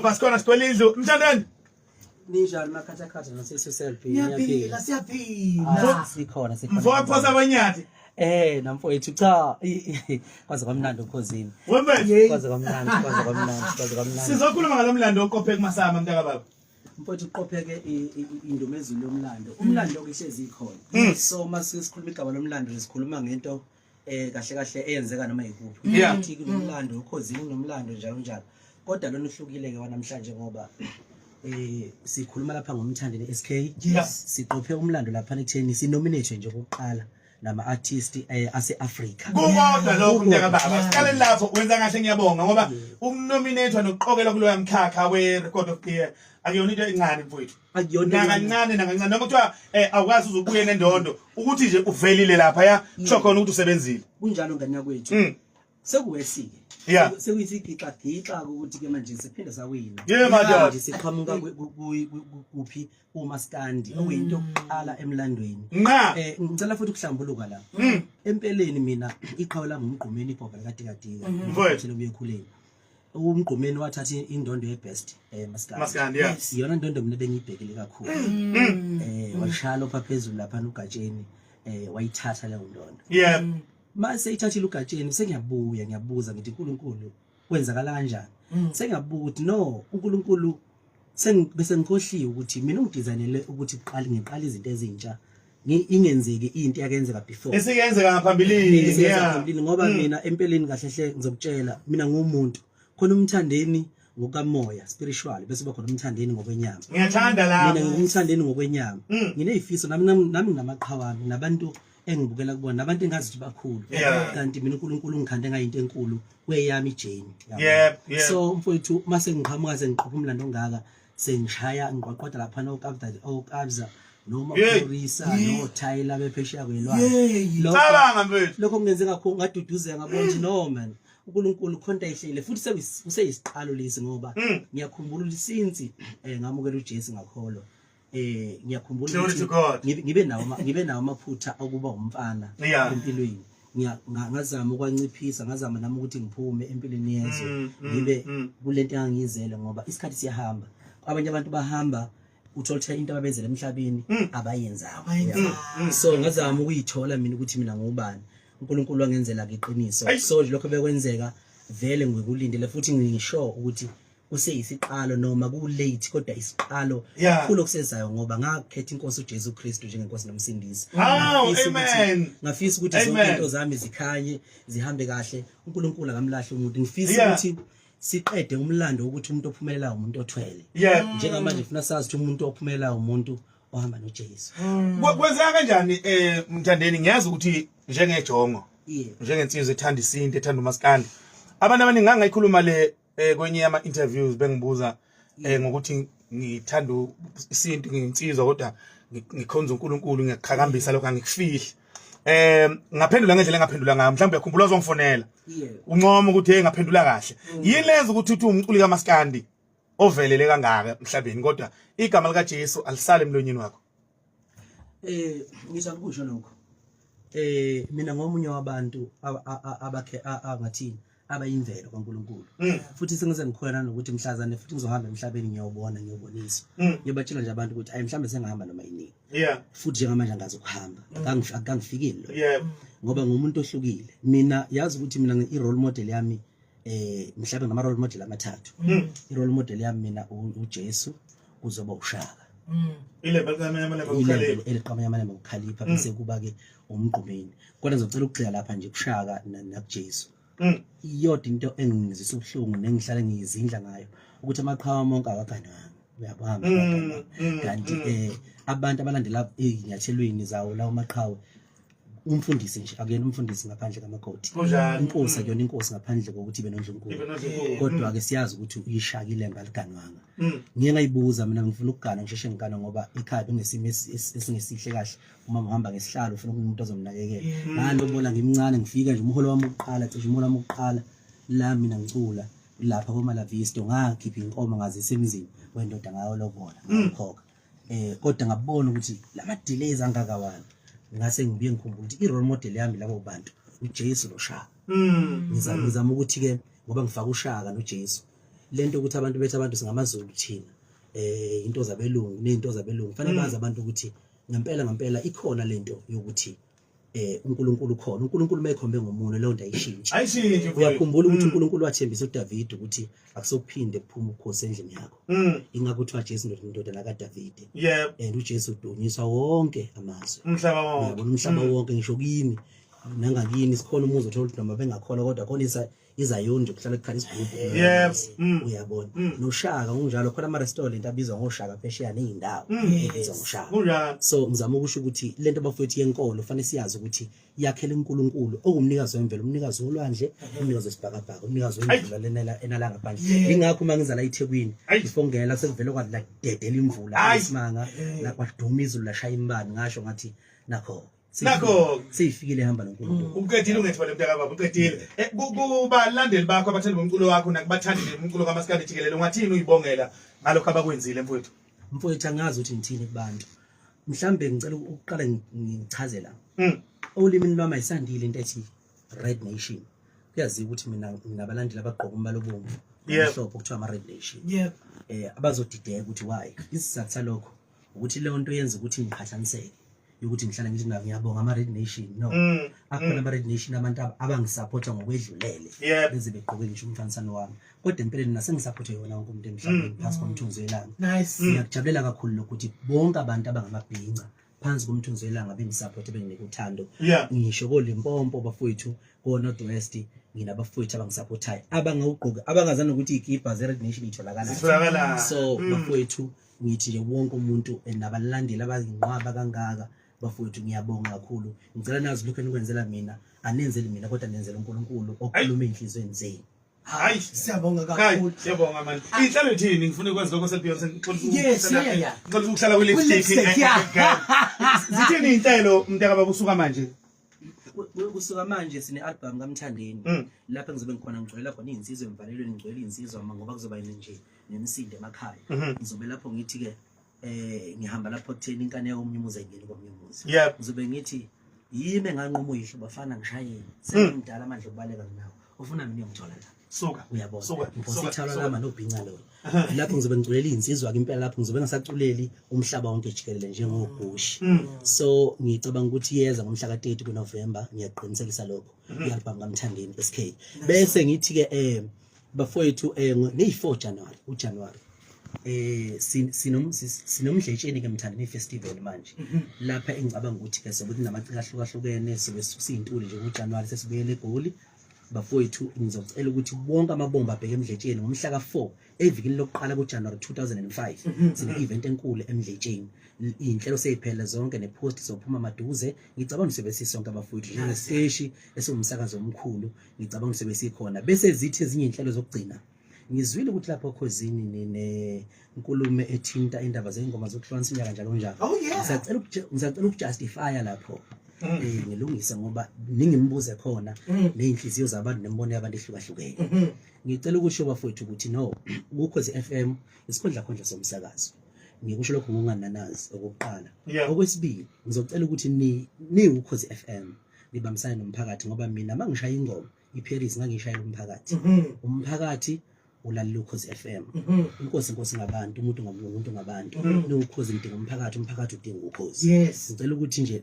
Sibopha sikhona sigcwele indlu. Mthandeni. Ninjani makhathakhatha nase-SLB? Ngiyaphila, siyaphila. Ah, sikhona sikhona. Mfowaphosa kwenyathi. Eh namfowethu cha kwaze kwamnandi okhozini. Wembe. Kwaze kwamnandi, kwaze kwamnandi, kwaze kwamnandi. Sizokhuluma ngalomlando oqopheke kumasama mntaka baba. Mfowethu uqopheke indumezulu yomlando. Umlando ke hlezi ikhona. So uma sikhuluma igama lomlando sikhuluma ngento kahle kahle eyenzeka noma yikuphi. Ukuthi kunomlando okhozini kunomlando njalo njalo. Kodwa lona uhlukile ke wanamhlanje ngoba sikhuluma lapha ngoMthandeni SK. Siqophe umlando lapha ekutheni sinominate nje okokuqala nama artist ase Africa. Kukodwa lokho mntaka baba. Siqale lapho wenza kahle ngiyabonga ngoba ukunominatwa nokuqokelwa kuloya mkhakha we record of the year akuyona into encane mfowethu. Akuyona nakancane nakancane noma kuthiwa awukwazi uzubuye nendondo ukuthi nje uvelile lapha ya kusho khona ukuthi usebenzile. Kunjalo ngane yakwethu. Sekuwesike. Sekuyithi gixa gixa ukuthi ke manje siphinde sawina. Yeah madoda. Manje siqhamuka kuphi umaskandi okuyinto yokuqala emlandweni. Nqa. Ngicela futhi ukuhlambuluka la. Empeleni mina iqhawe lami uMgqumeni ibhova likaDikadika. Mfowethu. Ubuye ekhuleni. UMgqumeni wathatha indondo ye-best maskandi. Maskandi, yeah. Iyona ndondo mina bengiyibhekile kakhulu. Washaya lopha phezulu lapha uGatsheni wayithatha leyo ndondo. Mase ithathile uGatsheni sengiyabuya ngiyabuza ngithi uNkulunkulu kwenzakala kanjani? Sengiyabuka ukuthi no uNkulunkulu bese ngikhohliwe ukuthi mina ungidesignele ukuthi kuqale ngiqale izinto ezintsha ingenzeki into eyakenzeka before. Esikenzeka ngaphambilini. Esiyenzeka ngaphambilini ngoba mina empeleni kahle hle ngizokutshela mina ngumuntu khona uMthandeni ngokamoya spiritual bese kuba khona uMthandeni ngokwenyama. Ngiyathanda lapho. Mina ngumthandeni ngokwenyama. Nginezifiso nami nginamaqhawami nabantu engibukela kubona nabantu engazi ukuthi bakhulu. Kanti mina uNkulunkulu ungikhande ngayinto enkulu kweyami ijourney. So mfowethu mase ngiqhamuka sengiqopha umlando ongaka sengishaya ngiqwaqwada lapha noKabza oKabza noma Phorisa no Tyler bephesheya kwelwandle. Cabanga mfethu. Lokho kungenze kakhulu ngaduduzeka ngabona ukuthi no man uNkulunkulu khonto ayihlele futhi kuseyisiqalo lesi ngoba ngiyakhumbula ukuthi since ngamukela uJesu ngakholwa ngiyakhumbula Glory to ukuthi God. ngibe nawo amaphutha okuba umfana empilweni. Ngazama ukwanciphisa, ngazama nami ukuthi ngiphume empilweni yezwe ngibe kulento engangiyizele ngoba isikhathi siyahamba. Abanye abantu bahamba uthola ukuthi into ababenzele emhlabeni abayenzayo. So ngazama ukuyithola mina ukuthi mina ngubani. uNkulunkulu wangenzela iqiniso. So nje lokho bekwenzeka vele ngikulindele futhi ngisho ukuthi kuseyisiqalo noma ku late kodwa isiqalo kakhulu okusezayo ngoba ngakhetha inkosi uJesu Kristu njengenkosi nomsindisi. Amen. Ngafisa ukuthi zonke izinto zami zikhanye zihambe kahle. uNkulunkulu akamlahli umuntu. Ngifisa ukuthi siqede umlando ukuthi umuntu ophumelelayo umuntu othwele. Njengamanje ngifuna sazi ukuthi umuntu ophumelelayo umuntu ohamba noJesu. Kwenzeka kanjani Mthandeni? Ngiyazi ukuthi njengejongo njengensizwa ethanda isintu ethanda umaskandi abantu abaningi ngangayikhuluma le kwenye yama interviews bengibuza ngokuthi ngithanda isintu ngiyinsizwa kodwa ngikhonza uNkulunkulu ngiyaqhakambisa lokho angikufihli. Ngaphendula ngendlela engaphendula ngayo mhlawumbe uyakhumbula uzongifonela uncoma ukuthi hey ngaphendula kahle. Yini lenza ukuthi uthi umculi kaMaskandi ovelele kangaka emhlabeni kodwa igama lika Jesu alisale emlonyeni wakho? Ngizakusho lokho. Mina ngomunye wabantu abakhe angathini abayimvelo kaNkulunkulu. Futhi sengize ngikholwa nanokuthi mhlazane futhi ngizohamba emhlabeni ngiyobona ngiyoboniswa. Ngiyobatshela nje abantu ukuthi ayi mhlambe sengihamba noma yinini. Futhi njengamanje angazi ukuhamba. Akangifikeli lo. Ngoba ngumuntu ohlukile. Mina yazi ukuthi mina i-role model yami mhlawumbe ngama role model amathathu. I-role model yami mina uJesu kuzoba uShaka. Ilembe likamnyama ukukhalipha. Eliqamnyama ukukhalipha bese kuba ke uMgqumeni. Kodwa ngizocela ukugxila lapha nje kuShaka nakuJesu. Iyodwa into engizwisa ubuhlungu nengihlale ngiyizindla ngayo ukuthi amaqhawe amonke akagananga. Uyabamba kanti abantu abalandela izinyathelweni zawo lawo maqhawe umfundisi nje akuyena umfundisi ngaphandle kamakoti. Inkosi akuyona inkosi ngaphandle kokuthi ibe nondlunkulu. Kodwa ke siyazi ukuthi uyishaka ilembe aliganwanga. Ngiye ngayibuza mina ngifuna ukugana ngisheshe ngigana ngoba ekhaya bengesimo esingesihle kahle. Umama uhamba ngesihlalo ufuna umuntu ozomnakekela. Ngalobola ngimncane ngifika nje umholo wami wokuqala cishe umholo wami wokuqala la mina ngicula lapha koMalavisto ngakhipha inkomo ngazisa emzini wendoda ngayo lobola ngakhokha. Kodwa ngabona ukuthi lama delays angakawana ngase ngibuye ngikhumbula ukuthi i-role model yami labo bantu uJesu noShaka. Ngizama ukuthi ke ngoba ngifaka uShaka noJesu Lento ukuthi abantu bethi abantu singamaZulu thina into zabelungu nezinto zabelungu, fanele bazi abantu ukuthi ngempela ngempela ikhona lento yokuthi uNkulunkulu ukhona. uNkulunkulu mayekhombe ngomunwe leyo nto ayishintshi. Ayishintshi, mfowethu. Uyakhumbula ukuthi uNkulunkulu wathembisa uDavid ukuthi akusokuphinde kuphume ubukhosi endlini yakho. Ingakho kuthiwa Jesu ndodana kaDavide. And uJesu udunyiswa wonke amazwe. Umhlaba wonke. Uyabona, umhlaba wonke, ngisho kini nangakini sikhona umuzi othola ukuthi noma bengakholwa kodwa khona izayoni nje kuhlala kukhala isigubhu. Uyabona, noShaka kunjalo, khona ama restaurant abizwa ngoShaka phesheya nezindawo ebizwa ngoShaka. Kunjalo. So ngizama ukusho ukuthi lento bafowethu yenkolo fanele siyazi ukuthi yakhele uNkulunkulu owumnikazi wemvelo, umnikazi wolwandle, umnikazi wesibhakabhaka, umnikazi wemvula lena enala ngaphandle. Ingakho uma ngiza la eThekwini before ngena sekuvele kwathi la dedela imvula isimanga, la kwaduma izulu lashaya imbani, ngasho ngathi nakho Nakho. Seyifikile ihamba noNkulunkulu. Uqedile ungethole mntaka baba, uqedile. Kubalandeli bakho abathandi bomculo wakho nakubathandi bomculo kaMaskandi jikelele, ungathini uyibongela ngalokho abakwenzile mfowethu? Mfowethu, angazi ukuthi ngithini kubantu. Mhlambe ngicela ukuqala ngichaze la. Olimini lwami ayisandile into ethi Red Nation. Kuyaziwa ukuthi mina nginabalandeli abagqoka umbala obomvu omhlophe okuthiwa ama Red Nation. Abazodideka ukuthi why. Isizathu salokho ukuthi leyo nto yenza ukuthi ngiqhathaniseke yokuthi ngihlala ngithi mina ngiyabonga ama Red Nation. No, akhona ama Red Nation abantu abangisupporta ngokwedlulele beze begqoke ngisho umfanisano wami, kodwa empeleni nasengisupporte yona wonke umuntu emhlabeni phansi komthunzi welanga. Ngiyakujabulela kakhulu lokhu ukuthi bonke abantu abangamabhinca phansi komthunzi welanga bengisupporte, benginike uthando. Ngisho koLimpopo bafowethu, ko-North West, nginabafowethu abangisupportayo abangawugqoki, abangazani ukuthi iy'kibha ze-Red Nation itholakala. Zitholakala. So bafowethu, ngithi nje wonke umuntu nabalandeli abayinqwaba kangaka bafowethu, ngiyabonga kakhulu. Ngicela nazi lokhu enikwenzela mina, anenzeli mina kodwa nenzela uNkulunkulu okhuluma ey'nhliziyweni zenu. Hayi, Siyabonga kakhulu. Siyabonga man. Inhlelo ithini? Ngifuna ukwazi lokho seBeyonce, ngixolisa Yes, yeah. Ngixolisa ukuhlala kwi-lipstick. Kwi-lipstick, yeah. Zithini inhlelo mntaka baba usuka manje? Kusuka manje sine album kaMthandeni lapho ngizobe ngikhona ngigcwela khona izinsizwa emvalelweni, ngigcwele izinsizwa ngoba kuzoba nje nemisindo emakhaya. Ngizobe lapho ngithi ke ngihamba lapho kutheni inkani yakomunye umuzi ayingeni komunye umuzi. Ngizobe ngithi yimi enganquma uyihlo bafana ngishayeni, sengimdala manje ukubaleka nginawo, ufuna mina uyongithola la. Suka. Uyabona, Suka. ngiphosa Suka. ithalwa Suka. lama nobhinca lona. Lapho ngizobe ngiculela iy'nsizwa-ke impela, lapho ngizobe ngingasaculeli umhlaba wonke jikelele njengogushi. So ngicabanga ukuthi iyeza ngomhla ka-30 kuNovember, ngiyaqinisekisa lokho, i-album kaMthandeni SK. Bese ngithi-ke bafowethu ngeyi-4 January, uJanuary sinomdletsheni ke Mthandeni festival manje, lapha engicabanga ukuthi ke sobe kunamaciko ahlukahlukene, sobe siyintuli nje kuJanuary, sesibuyele eGoli bafowethu. Ngizocela ukuthi bonke amabomba abheke emdletsheni ngomhla ka-4 evikini lokuqala kuJanuary 2005. Sine-event enkulu emdletsheni, iy'nhlelo sey'phele zonke, nepost sophuma maduze. Ngicabanga ukuthi sobe sisonke abafowethu njengesiteshi esiwumsakazo omkhulu, ngicabanga ukuthi sobe sikhona. Bese zithi ezinye iy'nhlelo zokugcina, ngizwile ukuthi lapho Khozini ninenkulumo ethinta indaba zey'ngoma zokuhlukanisa unyaka njalo njalo. Oh, yeah. Ngisacela ukujustifya lapho, ngilungise ngoba ningimbuze khona ney'nhliziyo zabantu nemibono yabantu ehlukahlukene. Ngicela ukusho bafowethu ukuthi no, Ukhozi FM isikhondlakhondla somsakazo. Ngikusho lokho ngokungananazi okokuqala. Okwesibili, ngizocela ukuthi niwukhozi FM nibambisane nomphakathi, ngoba mina uma ngishaya ingoma iParis ngangishayela umphakathi. Umphakathi ulalela Ukhozi FM. Inkosi inkosi ngabantu, umuntu ngomuntu ngabantu. Niwukhozi nidinga umphakathi, umphakathi udinga ukhozi. Ngicela ukuthi nje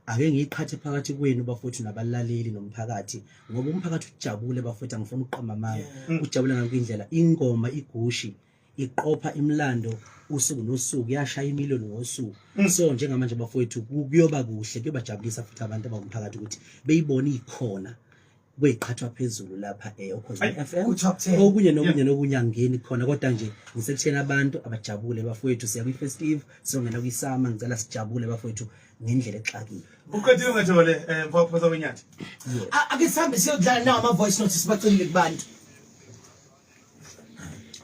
ake ngiyiqhathe phakathi kwenu bafowethu nabalaleli nomphakathi, ngoba umphakathi ujabule bafowethu, angifuni ukuqamba amanga. Ujabule ngakho indlela ingoma igushi iqopha imlando usuku nosuku, yashaya imiliyoni ngosuku. So njengamanje bafowethu kuyoba kuhle, kuyobajabulisa futhi abantu abangumphakathi ukuthi beyibone ikhona kweyiqhathwa phezulu lapha Okhozini FM. Ku-top 10. Okunye nokunye nokunye angeni khona, kodwa nje ngisekutheni abantu abajabule bafowethu, siya kwi-festive, siyongena kwisama, ngicela sijabule bafowethu ngendlela exakile. Uqedile ungethole mfowethu wenyathi. Ake sihambe siyodlala nawo ama-voice notes sibacelile kubantu.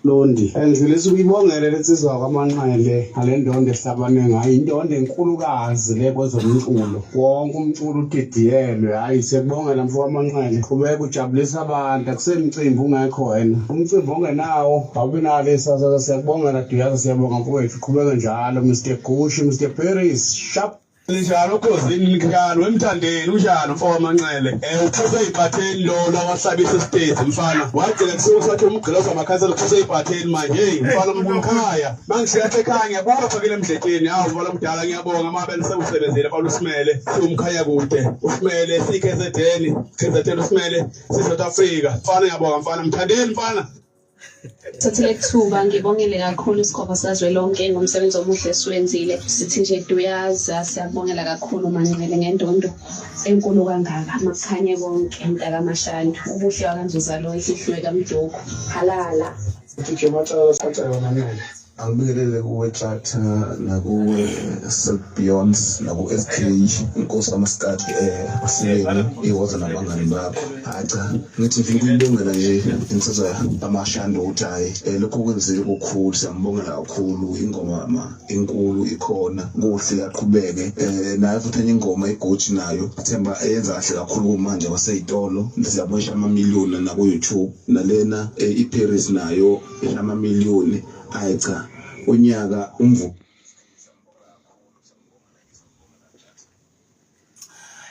Londi, ngidlulisa ukuyibongela lensizwa kwaManqele ngale ndondo ehlabane ngayo, indondo enkulukazi le kwezomculo. Wonke umculo udidiyelwe. Hhayi, siyakubongela mfo kaManqele, qhubeka ujabulisa abantu, akusemcimbi ungekho wena, umcimbi ongenawo awubi nalo isasasa. Siyakubongela Duyaza, siyabonga mfowethu, qhubeke njalo. Mr Gushi, Mr Paris, sharp. Ninjalo Khozini ninjalo wemthandeni unjalo mfo wamanxele eh uphuse ibhatheni lo lawahlabisa isitezi mfana wagcina kusuka sathi umgqilozo wamakhansela uphuse ibhatheni manje hey mfana mkhaya mangishiya ekhaya ngiyabuka fakile emdletsheni awu mfana omdala ngiyabonga mabe nisewusebenzile mfana usimele siwumkhaya kude usimele siKZN KZN usimele si South Africa mfana ngiyabonga mfana mthandeni mfana Thathile thuba ngibongele kakhulu isikhova sikazwelonke ngomsebenzi omuhle esiwenzile. Sithi nje duyaza siyabongela kakhulu Manqele ngendondo enkulu kangaka. Makukhanye konke mntakaMashandu. Ubuhle wakanzuza lo ihluhluwe kaMduku. Halala. Gijima cala sithatha yona mina. Angibingelele kuwe Tshatha nakuwe Silk Beyonce naku-SK inkosi kamaskadi um asileni iwoza nabangani bakho hayi cha ngithi ngifuna ukuyibongela nje insizwa amashando ukuthi hhayi um lokhu okwenzile kukhulu siyambongela kakhulu ingoma ma inkulu ikhona kuhle aqhubeke um nayo futhi enye ingoma iguji nayo themba eyenza kahle kakhulu kumanje kwasey'tolo siyabona amamiliyoni naku-youtube nalena eh, iparis nayo amamiliyoni Hayi cha unyaka umvu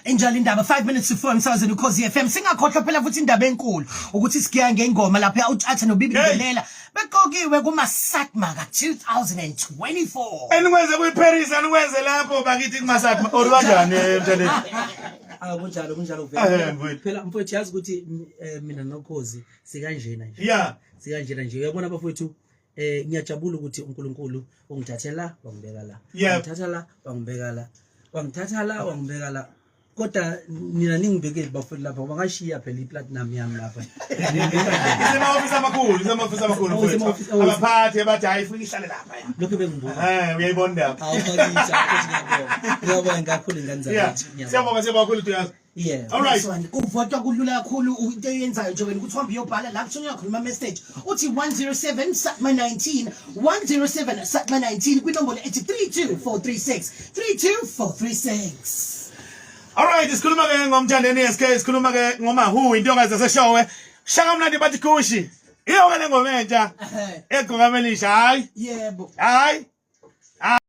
Injalo indaba 5 minutes to 4 emsakazweni ukhozi FM singakhohlwa phela futhi indaba enkulu ukuthi sigiya ngengoma lapha uTshatha noBibi Ngelela beqokiwe kuma SATMA ka 2024 Enikwenze kwiParis anikwenze lapho bakithi kumaSatma or kanjani eh, mthandeni Ah kunjalo kunjalo Eh, vele. mfowethu. Phela mfowethu yazi ukuthi eh, mina nokhozi sikanjena nje. Yeah Sikanjena nje uyabona bafowethu eh ngiyajabula ukuthi uNkulunkulu ungithathe la wangibeka la wangithatha la wangibeka la wangithatha la wangibeka la kodwa nina ningibekeli bafowethu lapha ngoba ngashiya phela iplatinum yami lapha Isema-ofisi amakhulu isema-ofisi amakhulu mfowethu abaphathi abathi hayi funa ihlale lapha ya lokho bengibuka eh uyayibona indaba awu bakithi ngiyabonga ngiyabonga kakhulu ingane zakithi siyabonga siyabonga kakhulu Duyaza Yeah. All right. Kuvotwa kulula kakhulu into eyenzayo nje wena ukuthi uhambe uyobhala la kuthunywa khona ama message uthi 107 Satma 19 107 Satma 19 kwinombolo ethi 32436 32436. All right, sikhuluma ke ngomthandeni SK, sikhuluma ke ngomahu intokazi yaseshowe. Shaka mnandi bathi kushi. Iyo ke lengoma entsha. Egqoka melisha hayi. Yebo. Hayi.